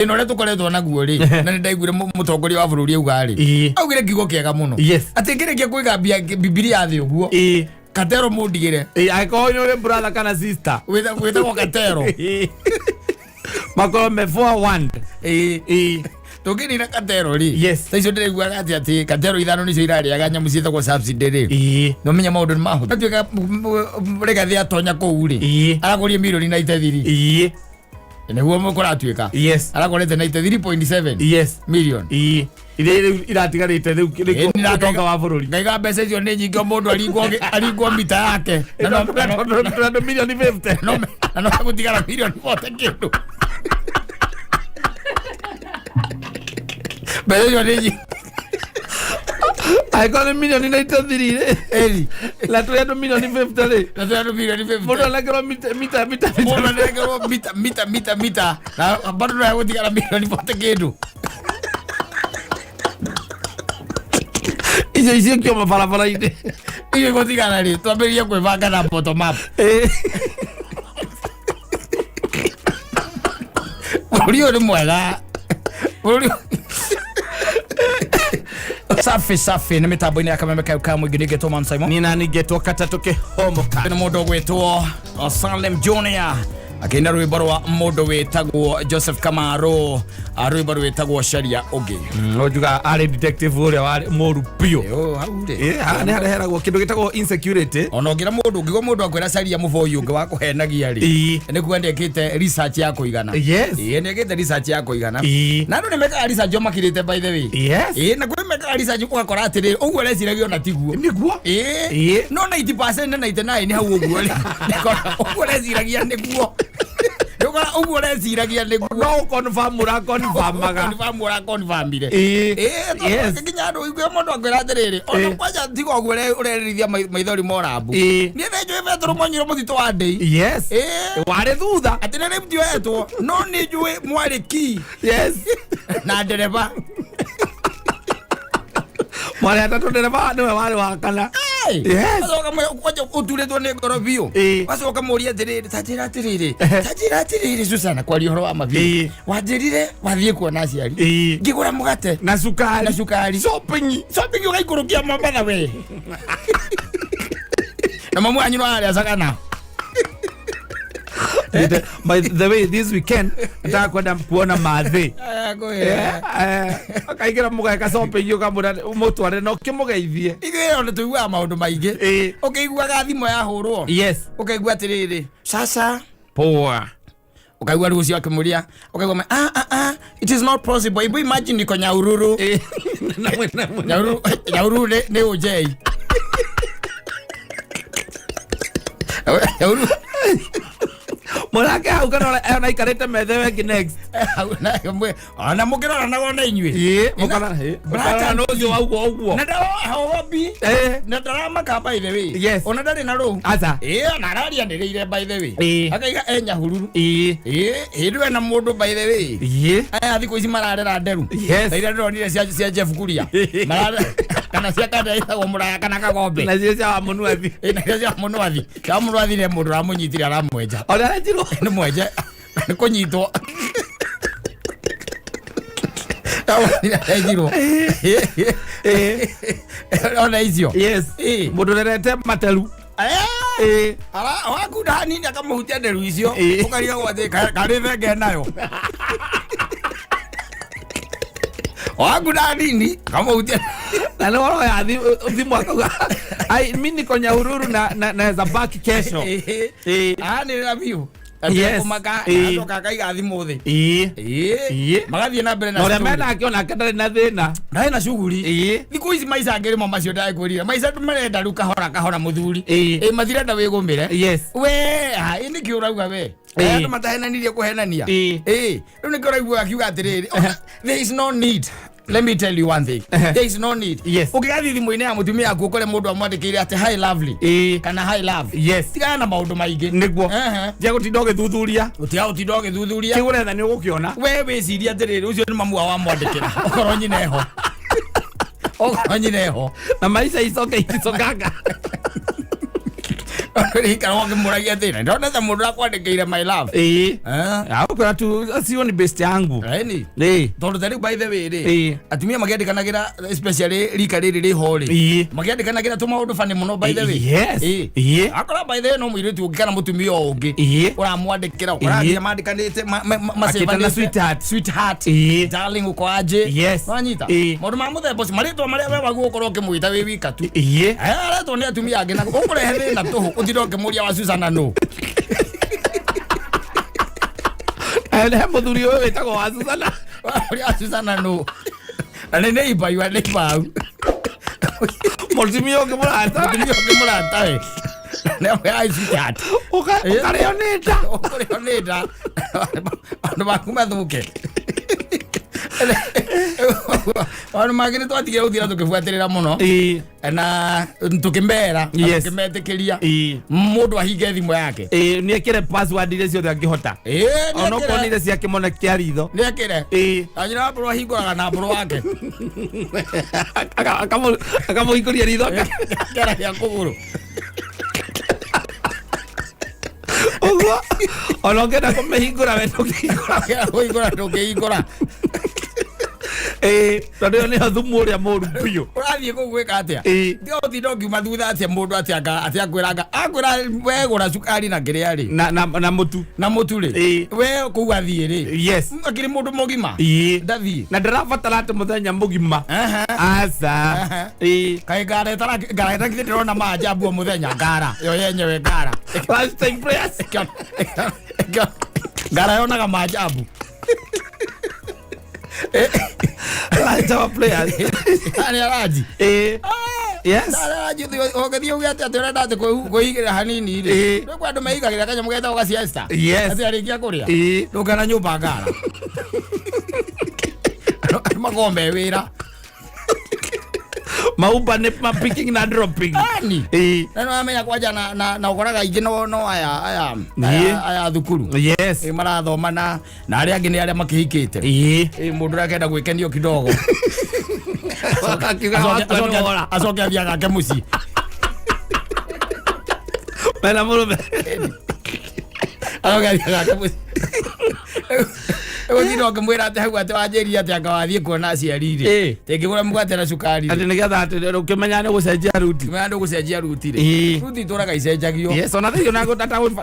Thĩna ũrĩa tũkoretwo naguo rĩ, na nĩ ndaiguire mũtongoria wa bũrũri auga rĩ, augire kiugo kĩega mũno, atĩ ngĩrĩkia kũiga Bibilia thĩ ũguo, katero mũndigĩre. Angĩkorwo nĩ ũrĩ brother kana sister Wĩtagwo katero. Makorwo me forewarned. Tũngĩnina katero rĩ, tha icio ndĩraiguaga atĩ katero ithano nĩcio irarĩaga nyamũ ciĩtagwo subsidy rĩ, no menya maũndũ nĩ mahũthũ. Atuĩka Rigathĩ atonya kũu rĩ, aragũrie mirioni 93. Nĩguo kũratuĩka aragũrĩte 93.7 million. Iria rĩu iratigarĩte rĩu ũtonga wa bũrũri. Ngaiga mbeca icio nĩ nyingĩ, o mũndũ aringwo mita yake. Na andũ milioni 50. Na no gũtigara milioni 40 kĩndũ. Mbeca icio nĩ nyingĩ. Angĩkorwo nĩ milioni 93 rĩ, Ĩni. na twĩ andũ milioni 50 rĩ, Na twĩ andũ milioni 50. Mũndũ anengerwo mita mita mita. Mũndũ anengerwo mita mita mita mita na bado no egũtigara milioni 40 kĩndũ. Icio icio kĩoma barabara-inĩ. Icio igũtigara rĩ, twambĩrĩrie kwĩbanga na bottom up. Bũrũri ũyũ nĩ mwega, bũrũri. Safi safi, nĩ mĩtambo-inĩ ya kameme kayo ka mũingĩ, nĩngetwo Man Simon. Niĩ nani ngetwo katatũ kĩhomoka. Nĩ mũndũ ũgwĩtwo Salem Junior akĩina rwĩmbo rwa mũndũ wĩtagwo Joseph Kamaru, rwĩmbo rwĩtagwo Caria Ũngĩ. Njuga arĩ detective ũrĩa warĩ mũru biũ. Ĩyo, hau rĩ. Haha nĩ hareheragwo kĩndũ gĩtagwo insecurity. Ona ũngĩra mũndũ, ũngĩgwa mũndũ akwĩra caria mũboi ũngĩ wa kũhenagia rĩ, nĩ kuga nĩekĩte research ya kũigana. Ĩĩ, nĩekĩte research ya kũigana. Na andũ nĩ mekaga research o makirĩte, by the way. Ĩĩ, na kwĩ mekaga research ũgakora atĩrĩrĩ, ũguo ũreciragia ona tiguo. Ĩĩ. No 90% na 99 hau ũguo rĩ, nĩkora ũguo ũreciragia nĩguo, nĩũkora ũguo ũreciragia nĩguo. No confirm ũraconfirmaga. Confirm ũraconfirmire. Ĩĩ, nginya andũ igwe mũndũ akwĩra atĩrĩrĩ, ona kwanja tiga ũguo ũrerĩrithia maithori morambu. Niĩ nĩ njũĩ Betũrũ mwanyuire mũtitũ wa ndĩi. Warĩ thutha. Atĩ nĩ rĩu ndioetwo, no nĩ njũĩ mwarĩ ki na ndereba. Mwarĩ atatũ, ndereba nĩwe warĩ wa kana. Acoka kwanja ũturĩtwo nĩ ngoro biũ. Wacoka mũria atĩrĩrĩ, ta njĩra atĩrĩrĩ, ta njĩra atĩrĩrĩ Susana, kwaria ũhoro wa ma biũ. Wanjĩrire wathiĩ kuona aciari, ngĩgũra mũgate na cukari. Na cukari. Shopping. Shopping ũgaikũrũkia Mombatha we, na mamu wanyu no arĩa Sagana. By the way, this weekend nataka kwenda kuona mathe. Akaingĩra mũgeka shopping, ũkamwĩra mũtware na ũkĩmũgeithie. Ithuĩ ona tũiguaga maũndũ maingĩ. Ũkĩiguaga thimũ yahũrwo, ũkaigua atĩrĩrĩ, sasa. Poa. Ukaigua rĩu ũcio akĩmũria, ũkaigua ah, ah, ah, it is not possible, ibu imagine niko Nyahururu. Nyahururu, Nyahururu nĩ ũnjei Nyahururu. Mũrake hau kana ona aikarĩte metha ĩyo ĩngĩ next. Ona mũkĩroranaga ona inyuĩ. Mũkarora na ũcio wauga ũguo. Na ndahobi na ndaramaka, by the way. Ona ndarĩ na rũu. Aca. Ĩĩ, ona ararianĩrĩire, by the way. Akaiga e Nyahururu. Ĩĩ, hĩndĩ ĩyo ena mũndũ, by the way. Aya thikũ ici mararera nderu. Ta iria ndĩronire cia Jeff Kuria. Kana cia kanda ĩtagwo mũraya kana kagombe. Na cio cia wa mũnuathi. Ĩĩ, na cia mũnwathi. Cia mũnwathi nĩ mũndũ ũramũnyitire aramwenja. Ona arenjirwo. Nĩ mwenje, nĩ kũnyitwo arenjirwo ona icio. Mũndũ ũrerete materu. Wakunda hanini akamũhutia nderu icio. Ũkarigagwo atĩ karĩ thenge nayo. Wakunda hanini akamũhutia. Na nĩ woya thimũ akauga, ai, mi niko Nyahururu na naweza back kesho. Anĩrĩra biũ kũmaka, acoka akaiga thimũ thĩ. Magathiĩ na mbere na ũrĩa story. Menake onake ndarĩ na thĩna. Ndarĩ na shughuli. Thikũ ici maica angĩ rĩmwe macio ndakwĩrire, maica marenda rĩu kahora kahora, mũthuri. Ĩ, matirenda wĩgũmĩre. We ha, ĩ, nĩkĩ ũrauga we? Aya andũ matahenanirie kũhenania. Ĩ, rĩu nĩkĩo ũraigua akiuga atĩrĩrĩ, "Oh, there is no need. Let me tell you one thing. There is no need." Ũngĩgathiĩ thimũ-inĩ ya mũtumia waku ũkore mũndũ amwandĩkĩire atĩ "Hi lovely" kana "Hi love", tigana na maũndũ maingĩ. Nĩguo. Tia gũtinda ũgĩthuthuria. Ũtiga gũtinda ũgĩthuthuria. Kĩgũretha nĩ ũgũkĩona. We wĩcirie atĩrĩrĩ, ũcio nĩ mamu wao wamwandĩkĩra, okorwo nyina eho, okorwo nyina eho. Na maica icoke iticokanga. Rĩikara ũkĩmũragia thĩna ndona ta mũndũ akwandĩkĩire my love. Ĩĩ. Eh? Akwĩra tu acio nĩ best yangu. Ĩni. Ĩĩ. Tondũ ta rĩu by the way rĩ, Ĩĩ. atumia makĩandĩkanagĩra especially rika rĩrĩ rĩho rĩ, Ĩĩ. makĩandĩkanagĩra tũmaũndũ bani mũno by the way. Yes. Ĩĩ. Ĩĩ. Akora by the way no mũirĩtu ũngĩ kana mũtumia o ũngĩ Ĩĩ. ũramwandĩkĩra ũkoraga Ĩĩ. nginya mandĩkanĩte Akĩtana sweetheart. sweetheart, Ĩĩ. darling, uko aje? Yes. Wanyita Ĩĩ. maũndũ ma mũthemba ũcio, marĩtwa marĩa we waguo ũkorwo ũkĩmwĩta wĩ wika tu. Ĩĩ. Eh, aretwo nĩ atumia angĩ na ũkũrehe thĩna tũhũ ũtinde ũkĩmũria wa Susana nũ. He mũthuri ũyũ wĩtagwo wa Susana. Ũrĩa wa Susana nũ na nĩ neighbor, you are neighbor hau. Mũtumia ũngĩ mũrata. Mũtumia ũngĩ mũratawe nĩ ai sweetheart. Ũkarĩo nĩ nda. Ũkũrĩo nĩ nda, andũ maku mathũke. Maũndũ mangĩ nĩ twatigire gũtira tũkĩbuatĩrĩra mũno Ĩĩ. na tũkĩmera na Yes. tũkĩmetĩkĩria Ĩĩ. mũndũ ahinge thimũ yake. Ĩĩ, nĩ ekĩre password iria ciothe angĩhota. Ĩĩ, nĩ Onokorwo nĩ ekĩre. iria cia kĩmone kĩa ritho. Nĩ ekĩre. Ĩĩ. Anyina wa mbũrũ ahingũraga na mbũrũ wake. Akamũhingũria ritho. Kĩara gĩa kũgũrũ. Ũguo ona ũngĩenda kũmĩhingũra we ndũngĩhingũra. Kĩara kũhingũra ndũngĩhingũra. Ĩĩ, tondũ ĩyo nĩyo thumu ũrĩa mũru biũ. Ũrathiĩ kũu gwĩka atĩa? Ĩĩ. Tiga ũtinda ũkiuma thutha atĩa mũndũ atĩ anga atĩ akwĩranga akwĩra wegũra cukari na kĩrĩa rĩ Na mũtu. Na mũtu rĩ. Ĩĩ. We kũu athiĩ rĩ, Yes. akĩrĩ mũndũ mũgima. Ĩĩ. Ndathiĩ. Na ndarabatara atĩ mũthenya mũgima. Aha. Aca. Aha. Ĩĩ. Kaĩ ngara ĩtara ngara ĩtakithĩ ndĩrona maajabu o mũthenya, ngara yo yenyewe ngara. Lunchtime prayers. Ngara yonaga maajabu. Lunchtime prayers. Arĩ araji. Ĩĩ. Yes. Araji ũgĩthiĩ uge atĩ atĩ ũrenda atĩ kwĩigĩrĩra hanini rĩ. Ĩĩ. Rĩu kwĩ andũ meigagĩrĩra kanyamũ getagwo ga siesta. Yes. Atĩ arĩkia kũrĩa Ĩĩ. ndũkana nyũmba ngara. Andũ makoragwo me wĩra. Maumba nĩ ma picking na dropping. Ani. Ĩĩ. Na nĩ wamenya kwanja na ũkoraga aingĩ no aya aya Ĩĩ. aya thukuru. Yes. Ĩ, marathoma na arĩa angĩ nĩ arĩa makĩhikĩte. Ĩĩ. Ĩ, mũndũ ũrĩa akenda gwĩkenio kidogo. Akiuga wakwa nĩ wora. Acoke athiĩ agake mũciĩ. Mena mũrũme. Acoke athiĩ agake mũciĩ. Ũgũtinda ũkĩmwĩra atĩ hau atĩ wanjĩrire atĩ anga wathiĩ kuona aciari rĩ. Ĩĩ. Tĩngĩgũra mũgate na cukari Atĩ rĩ. nĩgetha atĩ ũkĩmenya nĩ gũcenjia ruti. Kĩmenya ndũgũcenjia ruti rĩ. Ĩĩ. Ruti itũraga icenjagio. Yes, ona thĩinĩ ona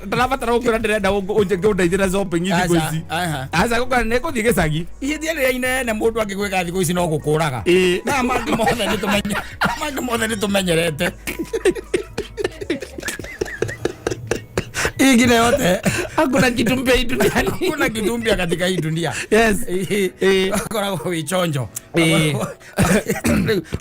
ndarabatara gũkwĩra ndĩrenda ũndeithĩre shopping thikũ Aca, ici. aha. Aca gũkora nĩ ngũthiĩ gĩcagi. Ihĩtia rĩrĩa inene mũndũ angĩgwĩka thikũ ici no gũkũraga. Ĩĩ. Na mangĩ mothe nĩ tũmenye mangĩ mothe nĩ tũmenyerete. Ingine yote Hakuna kitu mpya hii duniani. Hakuna kitu mpya katika hii dunia. Yes. Ĩĩ. Wakoragwo wĩ chonjo. Ĩĩ.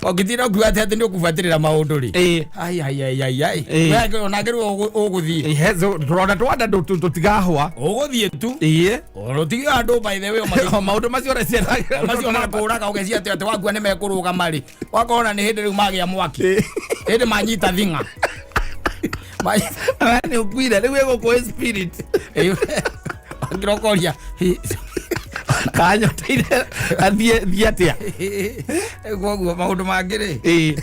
Ũngĩtinda ũkiuga atĩ atĩ nĩ ũkũbuatĩrĩra maũndũ rĩ. Ĩĩ. Ai ai ai ai ai. Ĩĩ. We onake rĩu ũgũthiĩ. Yes, tũronda twanda tũtigahwa. Ũgũthiĩ tu. Ĩĩ. Ũtiga andũ by the way O maũndũ macio ũreciria. Macio makũraga ũgecia atĩ atĩ wakua nĩ mekũrũgama rĩ. Wakona nĩ hĩndĩ rĩu magĩa mwaki. Ĩĩ. Hĩndĩ manyita thing'a. We nĩ ũkuire rĩu ĩgũkũ spirit. Ngĩrokoria. Kanyoteire athiĩ thiĩ atĩa. Koguo maũndũ mangĩ rĩ. Ĩĩ.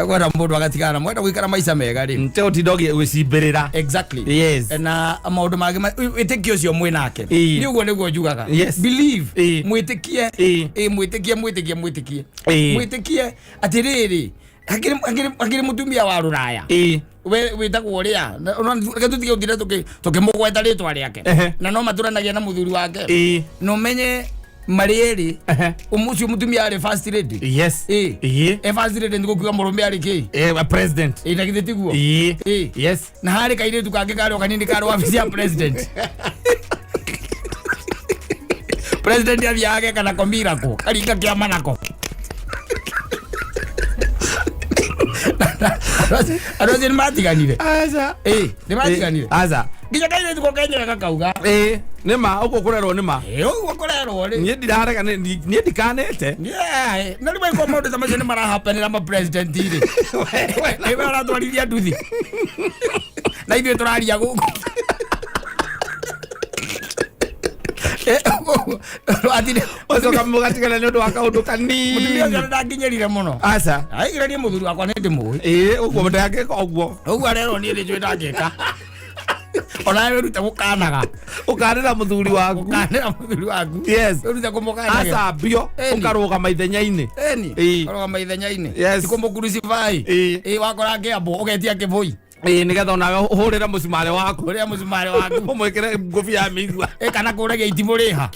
Kwenda mũndũ agatigana mwenda gũikara maica mega rĩ. Nte ũtinda ũgĩcimbĩrĩra. Exactly. Yes. Na maũndũ mangĩ wĩtĩkio ũcio mwĩ nake. Ĩĩ. Nĩ ũguo nĩguo njugaga. Yes. Believe. Ĩĩ. Mwĩtĩkie. Ĩĩ. Ĩĩ, mwĩtĩkie mwĩtĩkie mwĩtĩkie. Ĩĩ. Mwĩtĩkie atĩrĩrĩ hakĩrĩ mũtumia wa rũraya. Ĩĩ. We wĩtagwo ũrĩa reke tũtige gũtinda tũkĩmũgweta rĩtwa rĩake. Ehe. Na no matũranagia na mũthuri wake. Ĩĩ. Na ũmenye marĩ erĩ Ehe. ũcio mũtumia arĩ first lady. Yes. Ĩĩ. Ĩĩ. E first lady nĩ gũkiuga mũrũme arĩ kĩ? Eh, a president. Ĩ, na githĩ tiguo? Ĩĩ. Ĩĩ. Yes. Na harĩ kairĩtu kangĩ karĩ o kanini karĩ wabici ya president. President athiaga ageka nako miracle karinga kĩama nako. Andũ acio nĩ matiganire. Aca. Ĩĩ, nĩ matiganire. Aca. Nginya kairĩtu ko kenyewe gakauga. Ĩĩ, nĩ ma ũguo kũrerwo nĩ ma. Ĩ, ũguo kũrerwo rĩ. Niĩ ndirarega niĩ ndikanĩte. Yeah, na rĩu angĩkorwo maũndũ ta macio nĩ marahapenĩra ma president rĩ. Ĩ, we ũratwarithia nduthi. Na ithuĩ tũraria gũkũ. Atire Ũcoka mũgatigana nĩ ũndũ wa kaũndũ Mũtumia kanini. ũcio ndanginyĩrire mũno. Aca. Aigĩrĩrie mũthuri wakwa nĩ ndĩmũĩ. Ĩĩ, ũguo ndangĩka ũguo. Ũguo arerwo niĩ nĩ njũĩ ndangĩka. Onawe wĩrute gũkanaga. Ũkanĩra mũthuri waku. Gũkanĩra mũthuri waku. Yes. Wĩrute kũmũkanagĩra. Acambio Ĩni. ũkarũgama ithenya-inĩ. Ĩni. Ĩĩ. Ũrũgama ithenya-inĩ. Yes. Ti kũmũcrucify. Ĩĩ. Ĩĩ wakora ngĩambwo ũgetia kĩbũi. Ĩĩ, nĩgetha onawe ũhũrĩre mũcumarĩ waku. Ũrĩa mũcumarĩ waku. Ũmwĩkĩre ngũbia ya mĩigua. Ĩ kana kũragia itimũ rĩha.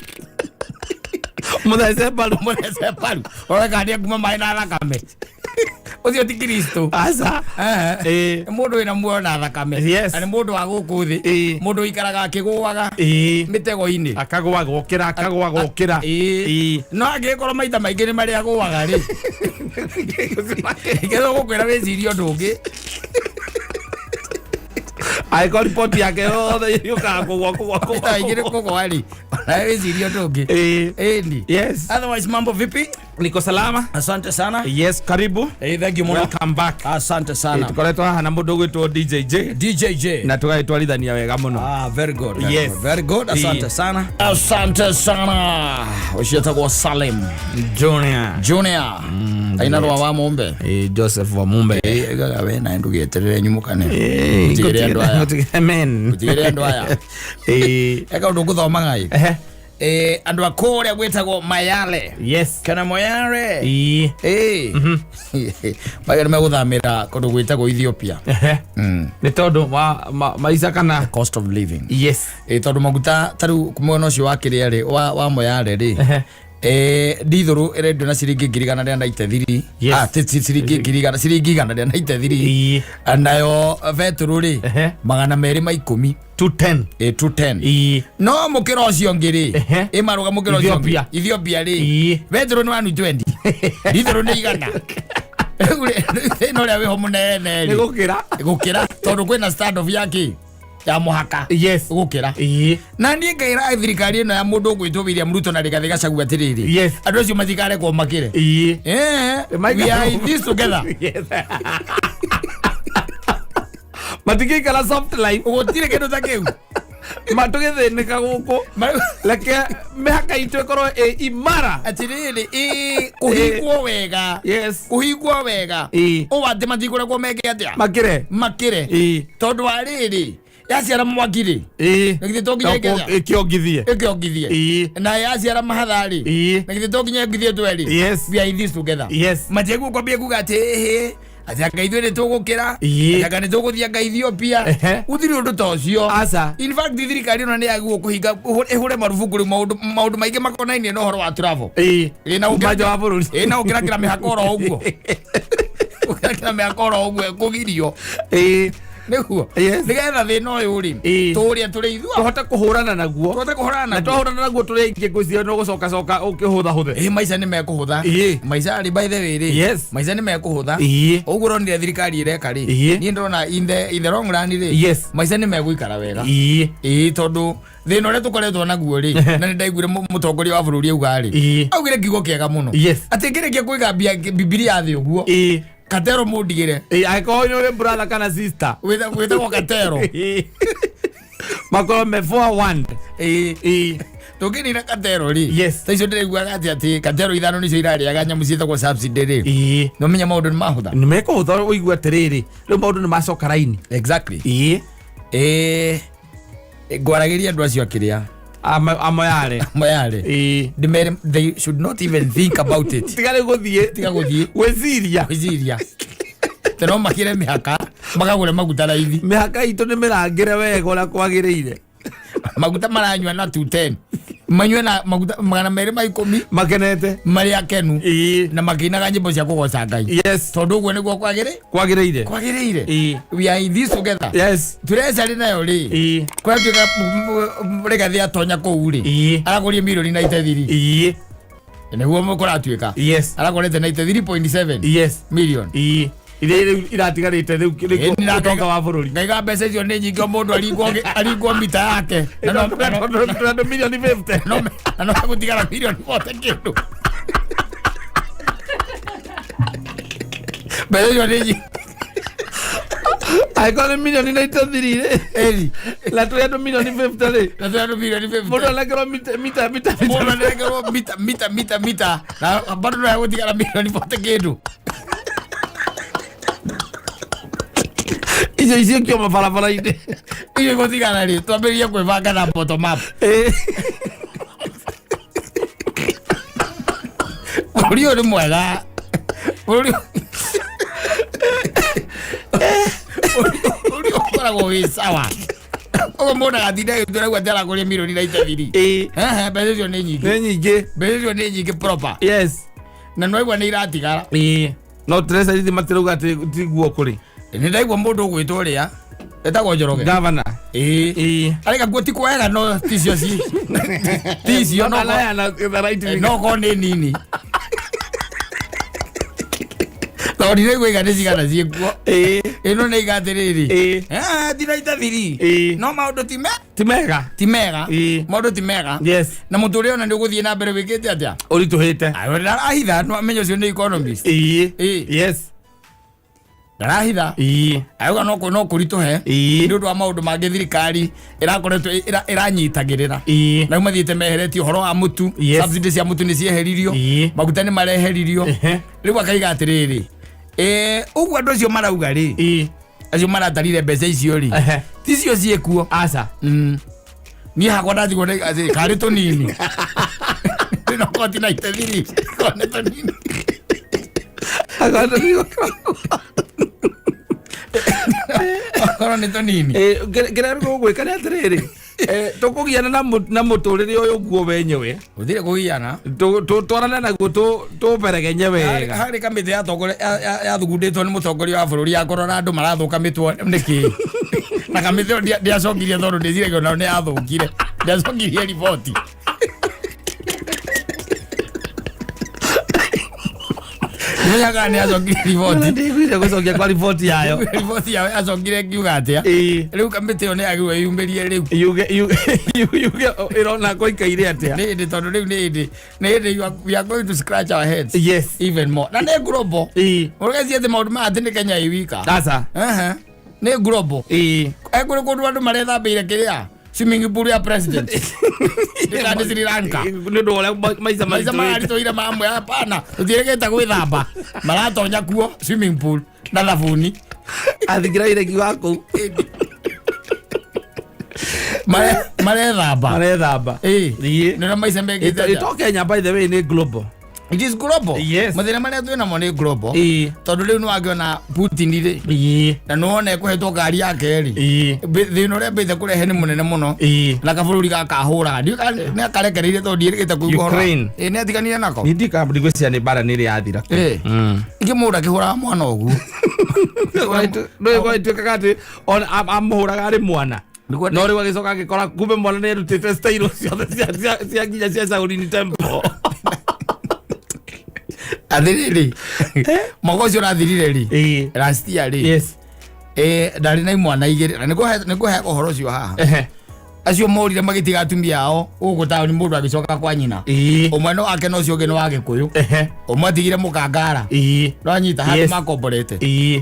Mũthece mbaru. Mũthece mbaru. Ũrore kana nĩekuma maĩ na thakame. Ũcio ti Kristo. Aca. Ĩĩ. Ĩĩ. Nĩ mũndũ wĩna muoyo na thakame. Yes. Na nĩ mũndũ wa gũkũ thĩ. Ĩĩ. Mũndũ ũikaraga akĩgũaga Ĩĩ. mĩtego-inĩ. Akagũa gokĩra, akagũa gokĩra. Ĩĩ. Ĩĩ. No angĩkorwo maita maingĩ nĩ marĩa agũaga rĩ. Kethwo gũkwĩra wĩcirie ũndũ ũngĩ. Angĩkorwo riboti yake yothe yũkaga kũgũa kũgũa Maita kũgũa. maingĩ nĩ kũgũa rĩ. Onawe wĩcirie ũndũ ũngĩ. Ĩĩ. Ĩni. Yes. Otherwise mambo vipi? Niko salama. Asante sana. Yes, karibu. Hey, thank you mũno. Welcome back. Asante sana. Tukoretwo haha na mũndũ ũgwĩtwo DJJ DJJ. na tũgagĩtwarithania wega mũno. Ah, very good. Very Yes. good. Very good. Asante Ĩĩ. sana. Asante sana. Ũcio etagwo Salim Junior. Junior. Aina rwa wa Mumbe. Ĩĩ, Joseph wa Mumbe. Ĩĩ, aigaga we nawe ndũgeterere nyumũkane. Ĩĩ, Ũtigĩre andũ aya. gũtigĩre men. Ũtigĩre andũ aya. Ĩĩ. Eka ũndũ ngũthomaga ĩ. Ehe. Eh, andũ a kũrĩa gwĩtagwo Mayale. Yes. Kana Moyale. Ĩĩ. Ĩĩ. Maya nĩ megũthamĩra kũndũ gwĩtagwo Ethiopia. Ehe. Nĩ tondũ wa maica kana. Cost of living. Yes. Ĩ tondũ maguta ta rĩu mwena ũcio wa kĩrĩa rĩ wa Moyale rĩ. Ehe. Eh, ndithũrũ ĩrendio na ciringi ngiri igana rĩa 93. Yes. Ah, ti ciringi ngiri igana, ciringi igana rĩa 93. Ĩĩ. Nayo betũrũ rĩ Ehe. magana merĩ ma ikũmi. 210. Ĩ 210. Ĩĩ. No mũkĩra ũcio ũngĩ rĩ Ehe. ĩ marũga mũkĩra ũcio ũngĩ Ethiopia. Ethiopia rĩ Ĩĩ. betũrũ nĩ 120 ndithũrũ nĩ igana. Rĩu rĩ, thĩna ũrĩa wĩho mũnene Nĩ rĩ gũkĩra. gũkĩra tondũ kwĩna stand off ya kĩ ya mũhaka Yes. gũkĩra. Ĩĩ. Na niĩ ngaĩra thirikari ĩno ya mũndũ ũgwĩtwo William Ruto na Rigathĩ Gachagua atĩrĩrĩ Yes. andũ acio matikarekwo makĩre. Ĩĩ. Eh, we are in this together. Yes. Matingĩikara soft life. Gũtirĩ kĩndũ ta kĩu. Matũgĩthĩnĩka gũkũ. Reke mĩhaka itũ ĩkorwo ĩ imara. Atĩrĩrĩ ĩ kũhingwo wega. Yes. Kũhingwo wega. Ĩĩ. Ũũ atĩ matikũrekwo meke atĩa? Makĩre. Makĩre. Ĩĩ. Tondũ wa rĩrĩ yaciara mwaki rĩ Ĩĩ. na githĩ to nginya ĩke atĩa? Ĩkĩongithie. Ĩkĩongithie. Ĩĩ. Na yaciara mahatha rĩ Ĩĩ. na githĩ to nginya ĩongithie twerĩ. Yes. We are in this together. Yes. Matiagwo kwambia kuga atĩ ĩhĩ atĩ anga ithuĩ nĩ tũgũkĩra Ĩĩ. atĩ anga nĩ tũgũthiĩ anga Ethiopia. Ehe. Gũtirĩ ũndũ ta ũcio. Aca. In fact thirikari ĩno nĩ yagĩrĩirwo kũhinga ĩhũre marubuku rĩu maũndũ maingĩ makonainie na ũhoro wa travel. Ĩĩ. Ĩĩ, na Kuma nja wa bũrũri. Ĩĩ, na gũkĩrakĩra mĩhaka oro ũguo. Gũkĩrakĩra mĩhaka oro ũguo kũgirio. Ĩĩ. Nĩguo. Yes. Nĩgetha thĩna ũyũ rĩ Ĩĩ. tũrĩa tũrĩ ithuothe Tũhote kũhũrana naguo. tũhote kũhũrana Na naguo. twahũrana naguo tũrĩ aingĩ ngwĩciria no gũcokacoka ũkĩhũthahũthe. Ĩĩ maica nĩ mekũhũtha. Ĩĩ. Maica rĩ by the way rĩ. Yes. Maica nĩ mekũhũtha. Ĩĩ. Ũguo ũronire thirikari ĩreka rĩ. Ĩĩ. Niĩ ndĩrona in the long run rĩ. Yes. Maica nĩ megũikara wega. Ĩĩ. Ĩĩ tondũ thĩna ũrĩa tũkoretwo naguo rĩ na nĩ ndaiguire mũtongoria wa bũrũri auga rĩ. Ĩĩ. Augire kiugo kĩega mũno. Yes. Atĩ ngĩrĩkia kũiga Bibilia thĩ ũguo. Ĩĩ. Katero mũndigĩre. Ĩĩ, angĩkorwo nĩ ũrĩ brother kana sister. Wĩtagwo Katero. Ĩĩ. Makorwo me forewarned. Ĩĩ. Ĩĩ. Tũngĩnina Katero rĩ. Yes. Ta icio ndĩraiguaga atĩ Katero ithano nĩcio irarĩaga nyamũ ciĩtagwo subsidy rĩ. Ĩĩ. Nĩ ũmenya maũndũ nĩ mahũtha. Nĩ mekũhũtha ũigue atĩrĩrĩ rĩu maũndũ nĩ macoka raini. Exactly. Ĩĩ. Ĩĩ ngwaragĩria andũ acio akĩrĩa Amoyare. Moyale. Ĩĩ. Ndĩmere they should not even think about it. Tiga rĩu gũthiĩ. Tiga gũthiĩ. Gwĩciria. Gwĩciria. Te no makĩre mĩhaka makagũre maguta raithi. Mĩhaka itũ nĩ mĩrangĩre wega ũrĩa kwagĩrĩire. Maguta maranyua na 210. Manyue na maguta magana merĩ ma ikũmi Makenete. marĩ akenu Ĩĩ. na makĩinaga nyĩmbo cia kũgoca Ngai. Yes. Tondũ ũguo nĩguo kwagĩrĩ Kwagĩrĩire. kwagĩrĩire. Ĩĩ. We are in this together. Yes. Treasury nayo rĩ Ĩĩ. kũratuĩka Rigathĩ atonya kũu rĩ Ĩĩ. aragũrie mirioni 93 Ĩĩ. nĩguo kũratuĩka Yes. aragũrĩte 93.7 Yes. million. Ĩĩ. Iria rĩu iratigarĩte rĩu Ĩĩ, nĩ ũtonga wa bũrũri. Ngaiga mbeca icio nĩ nyingĩ o mũndũ aringwo mita yake na Tondũ mirioni 50. na no gũtigara mirioni 40 kĩndũ. Mbeca icio nĩ nyingĩ. Angĩkorwo nĩ mirioni 93 rĩ, Ĩni. na twĩ andũ mirioni 50 rĩ, Na twĩ andũ mirioni 50. mũndũ anengerwo mita mita mita Mũndũ mita. anengerwo mita mita mita mita na bado no egũtigara mirioni 40 kĩndũ. Icio iciũkio mabarabara-inĩ. Icio igũtigara rĩ, twambĩrĩrie kwĩbanga na bottom up. Bũrũri ũyũ nĩ mwega. Bũrũri ũyũ ũkoragwo wĩ sawa. Ũguo mũndũ agatinda agĩtua rĩu atĩ arakũria mirioni 93. Ehe, mbeca icio nĩ nyingĩ. Nĩ nyingĩ. Mbeca icio nĩ nyingĩ proper. Yes. Na nĩwaigua nĩ iratigara. No treasury matirauga atĩ tiguo kũrĩ. Nĩ ndaigua mũndũ ũgwĩtwo ũrĩa etagwo Njoroge. Gavana. Ĩĩ. Araiga kuo ti kwega no ticio ci ticio no Anayana the right Eh, no korwo nĩ nini tondũ ndiraigua iga nĩ cigana ciĩkuo. Ĩno nĩ iga atĩrĩrĩ, tinaitathiri no maũndũ ti me Ti mega. Ti mega. Maũndũ ti mega. Na mũtũrĩre ona nĩ ũgũthiĩ na mbere wĩkĩte atĩa? Ũritũhĩte. Ayo, ndarahitha no amenye ũcio nĩ economist. Yes. Ndarahitha. Auga no kũritũhe nĩ ũndũ wa maũndũ mangĩ thirikari ĩrakoretwo ĩranyitagĩrĩra. Na rĩu mathiĩte meheretie ũhoro wa mũtu. Subsidy cia mũtu nĩ cieheririo. Maguta nĩ mareheririo. Rĩu akaiga atĩrĩrĩ, ũguo andũ acio marauga rĩ, acio maratarire mbeca icio rĩ, ticio ciĩkuo. Aca. Niĩ hakwa ndatigwo ndaiga atĩ karĩ tũnini no koti na itethiri korwo nĩ tũnini. Korwo nĩ tũnini. Kĩrĩa gũgwĩka nĩ atĩrĩrĩ, tũkũgiana na mũtũrĩre ũyũ guo wenyewe. Gũtirĩ kũgiana. Twarane naguo tũberegenye wega. Harĩ kamĩtĩ yathugundĩtwo nĩ mũtongoria wa bũrũri ya kũrora andũ marathũka mĩtwe nĩkĩ, na kamĩtĩ ĩyo ndĩacokirie tondũ ndĩciragia onao nĩ yathũkire, ndĩacokirie riboti. Ndimenyaga kana nĩ yacokirie riboti. Ndiguire gũcokia kwa riboti yayo. Riboti yao yacokire ngiuga atĩa? Rĩu kamĩtĩ ĩyo nĩ yagĩrĩirwo ĩyumĩrie rĩu. Yuge ĩrona kũikaire atĩa. Nĩ hĩndĩ tondũ rĩu nĩ hĩndĩ we are going to scratch our heads even more, na nĩ global. Ũrũgeci atĩ maũndũ maya atĩ nĩ Kenya ĩ wika. Aca. Ehe. Nĩ global. Kũrĩ kũndũ andũ marethambĩire kĩrĩa swimming pool ya president ndĩkandĩ Sri Lanka. Nĩ ũndũ wa ũrĩa maica maica maritũhĩte. mararitũhire mamwe hapana tũtiĩrĩgĩte gwĩthamba, maratonya kuo swimming pool na thabuni. Athigira iregi wa kũu. Marethamba. Marethamba. Nĩ ũrĩa maica mekĩte atĩa? Ito Kenya, by the way, nĩ global. It is global. Mathĩna marĩa twĩ namo nĩ global. Tondũ rĩu nĩ wangĩona Putin rĩ, na nĩwona ekũhetwo ngari yake rĩ, thĩna ũrĩa mbĩte kũrehe nĩ mũnene mũno. Na kabũrũri gaka ahũraga ndiũĩ kana nĩ akarekereirie tondũ ndiĩrĩgĩte kũigua ũhoro. Ukraine. Ĩĩ, nĩ atiganire nako. Nĩ ndika ndigwĩciria nĩ mbara nĩ ĩrĩ yathira. Ingĩ mũndũ akĩhũraga mwana ũguo. Nĩ ituĩkaga atĩ ona amũhũraga arĩ mwana, no rĩu agĩcoka agĩkora kumbe mwana nĩ erutĩte style ciothe cia nginya cia Shaolin Temple. Atĩrĩrĩ, mwaka ũcio ũrathirire rĩ, last year rĩ, ndarĩ na imwana igĩrĩ na nĩngũheaga ũhoro ũcio haha. Acio morire magĩtiga atumia ao gũkũ taũni, mũndũ agĩcoka kwa nyina. Ũmwe nĩ wake na ũcio ũngĩ nĩ wa Gĩkũyũ. Ũmwe atigire mũkangara nĩwanyita handũ makomborete,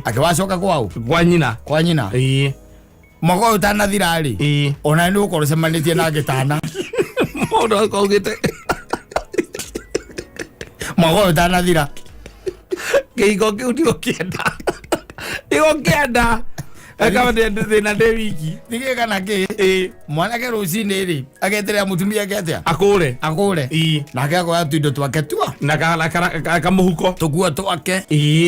akĩwacoka kwao. Kwa nyina. Kwa nyina. Mwaka ũyũ ũtanathira rĩ, ona nĩ ũgũkorwo ũcemanĩtie na ngĩtana. Mũndũ akaugĩte Mwaka ũyũ ũtanathira. Kĩhiko kĩu ndigũkĩenda, ndigũkĩenda ekawa thĩna ndĩ wiki. Ndigĩ kana kĩ mwanake rũcinĩ rĩ ageterera mũtumia ake atĩa? Akũre. Akũre. Nake akoya tuindo twake tua Na kamũhuko. Tũkuo twake.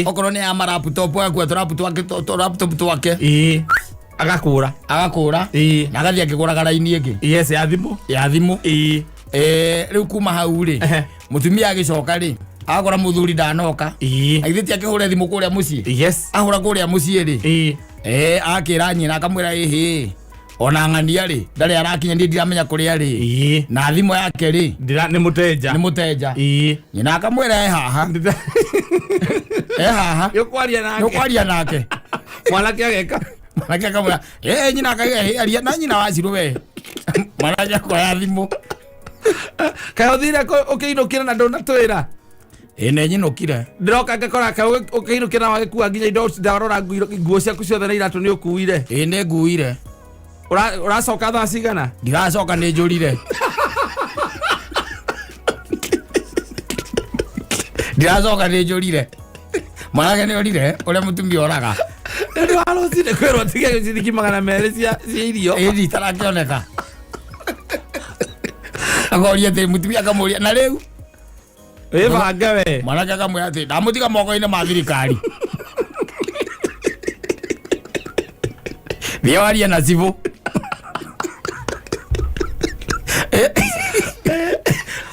Okorwo nĩ ya maraptop agakua tũraptop twake. Agakũra. Agakũra. Na agathiĩ akĩgũraga raini ĩngĩ. Yes, ya thimũ. Ya thimũ. Rĩu kuma hau rĩ, mũtumia agĩcoka rĩ, agakora mũthuri ndanoka. Agithĩ ti akĩhũre thimũ kũrĩa mũciĩ? Ahũra kũrĩa mũciĩ rĩ, akĩra nyina akamwĩra ĩhĩ ona ng'ania rĩ ndarĩ arakinya, niĩ ndiramenya kũrĩa rĩ na thimũ yake rĩ Nĩ mũtenja. Nĩ mũtenja. Nyina akamwĩra e haha, e haha. Nĩ ũkwaria nake. Nĩ ũkwaria nake. Mwanake ageka. Mwanake akamwĩra ĩ nyina akauga ĩ aria na nyina wacirũ we. Mwanake akoya thimũ. Kaĩ ũthire ũkĩinũkĩra na ndũnatwĩra? Ĩ nĩ nyinũkire. Ndĩroka ngakora kaũ ũkĩinũkĩra na wagĩkua nginya indo ndarora nguo ciaku ciothe na iratũ nĩ ũkuire. Ĩ nĩ nguire. Ũracoka thaa cigana? Ndiracoka, nĩ njũrire. Ndiracoka, nĩ njũrire. Mwanake nĩ orire ũrĩa mũtumia oraga. Nĩ ũndũ wa rũcinĩ kwĩrwo tige ciringi 200 cia irio. Ĩ itarakĩoneka. Akoria atĩ mũtumia akamũria na rĩu Wĩbange we. Mwanake akamwĩra atĩ ndamũtiga moko-inĩ ma thirikari. Thiĩ warie na cibũ.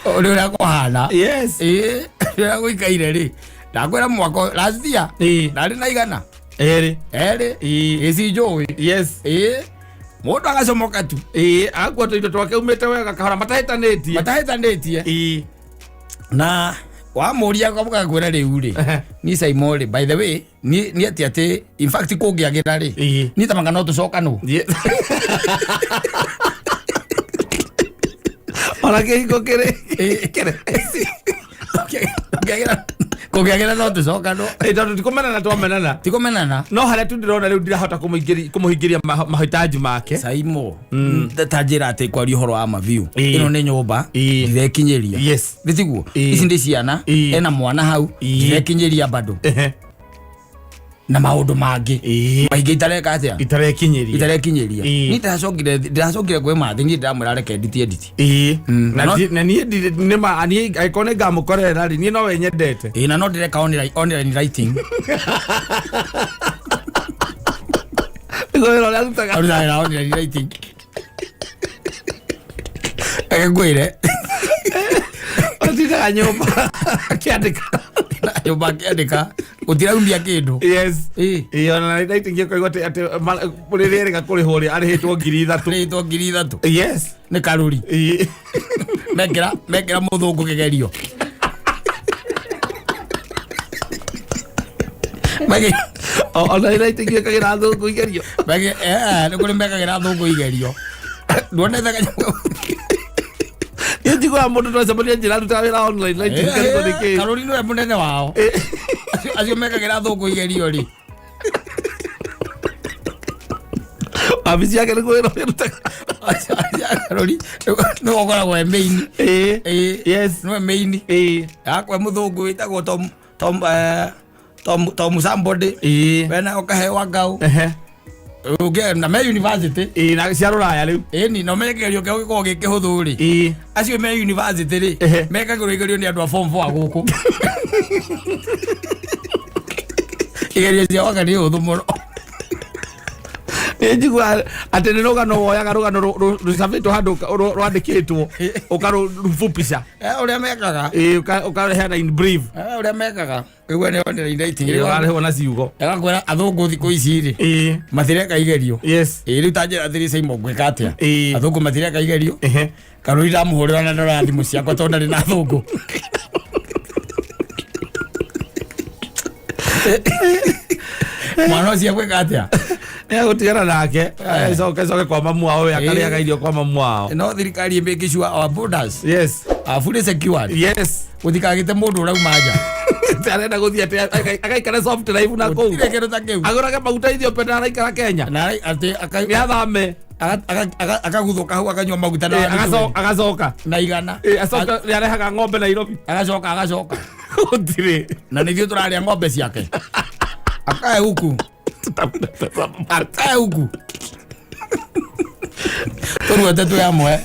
Ũrĩa ũrĩa kũhana. Yes. Ĩ ũrĩa gũikaire rĩ, ndakwĩra mwaka last year ndarĩ na 200. 2. 2. Ĩci njũĩ. Ĩ mũndũ agacomoka tu. Ĩĩ, akua tũindo twake umĩte wega kahora matahĩtanĩtie. Matahĩtanĩtie. Na wamũria gakwĩra rĩu rĩ, ni Saimo rĩ, by the way, ni ni atĩ atĩ in fact kũngĩagĩra rĩ, niĩ tamanga no tũcokanwo. Ona kĩhiko kĩrĩ kĩrĩ. Kũngĩagĩra no tũcokanwo. Ĩ, tondũ tikũmenana twamenana. Tikũmenana. No harĩa tu ndĩrona rĩu ndirahota kũmũhingĩria mahitaji make. Saimo, ta njĩra atĩ kwaria ũhoro wa mabiũ, ĩno nĩ nyũmba, ndirekinyĩria. Nĩ tiguo? Ici ndĩ ciana, ena mwana hau, ndirekinyĩria bado na maũndũ mangĩ maingĩ itareka atĩa? Itarekinyĩria. Itarekinyĩria. Niĩ ndĩracokire kwĩ mathĩ, niĩ ndĩramwĩra reke nditi edit. Na na niĩ nĩ ma niĩ angĩkorwo nĩ ngamũkorerera rĩ, niĩ no we nyendete. Ĩ na no ndĩreka online writing. Nĩguo wĩra ũrĩa arutaga. Arutaga wĩra online writing. Reke ngwĩre. Atindaga nyũmba akĩandĩka. Nyũmba akĩandĩka, gũtiraumia kĩndũ. Ĩ ona writing ĩkoigwo atĩ rĩrĩa erĩga kũrĩhwo rĩ, arĩhĩtwo 3000. Arĩhĩtwo 3000. Nĩ karũri. Mekĩra mũthũngũ kĩgerio. Ona writing ĩkagĩra athũngũ igerio. Nĩ kũrĩ mekagĩra athũngũ igerio. Nduonete kanyamũ? Niĩ njiguaga mũndũ twacemania njĩra arutaga wĩra online writing, ngarigwo nĩ kĩĩ. Karũri nĩwe mũnene wao. Acio mekagĩra athũngũ igerio rĩ. Wabici yake nĩguo wĩra ũrĩa arutaga. Karũri nĩwe ũkoragwo e main. Nĩwe main. Yakwe mũthũngũ wĩtagwo Tom Tom Tom Tom somebody. Wena ũkaheo ngau. Ũngĩ na me university. Ĩ, na cia rũraya rĩu. Ĩni na ũmenye kĩgerio kĩao gĩkoragwo gĩ kĩhũthũ rĩ. Acio me university rĩ, mekagĩrwo igerio nĩ andũ a form 4 gũkũ. Igerio ciao anga nĩ hũthũ mũno. Nĩ njiguaga atĩ nĩ rũgano woyaga rũgano rũcabĩtwo handũ rwandĩkĩtwo ũkarũfupisha. Ũrĩa mekaga. Ĩ, ũkareheana in brief. Ũrĩa mekaga. Ĩguo nĩ online writing. Ũrarĩhwo na ciugo. Agakwĩra athũngũ thikũ ici rĩ, matireka igerio. Ĩ rĩu ta njĩra atĩrĩ Saimo, ngwĩka atĩa? Athũngũ matireka igerio. Karũri ndamũhũrĩra na ndora thimũ ciakwa tondũ ndarĩ na athũngũ. Mwana ũcio egwĩka atĩa? Nĩ agũtigana nake acoke kwa mamu wao, we akarĩaga irio kwa mamu wao. No thirikari ĩmake sure our borders are fully secured. Gũtikagĩte mũndũ ũrauma nja. Arenda gũthiĩ atĩ agaikare soft life na kũu. Gũtirĩ kĩndũ ta kĩu. Agũrage maguta Ethiopia na araikara Kenya. Na atĩ Nĩ athame. Akaguthũka hau akanyua maguta na Agacoka. na 100. Acoka nĩ arehaga ng'ombe Nairobi. Agacoka. Gũtirĩ. Na nĩthuĩ tũrarĩa ng'ombe ciake. Akae huku. Akae huku. Tũruote twĩ amwe.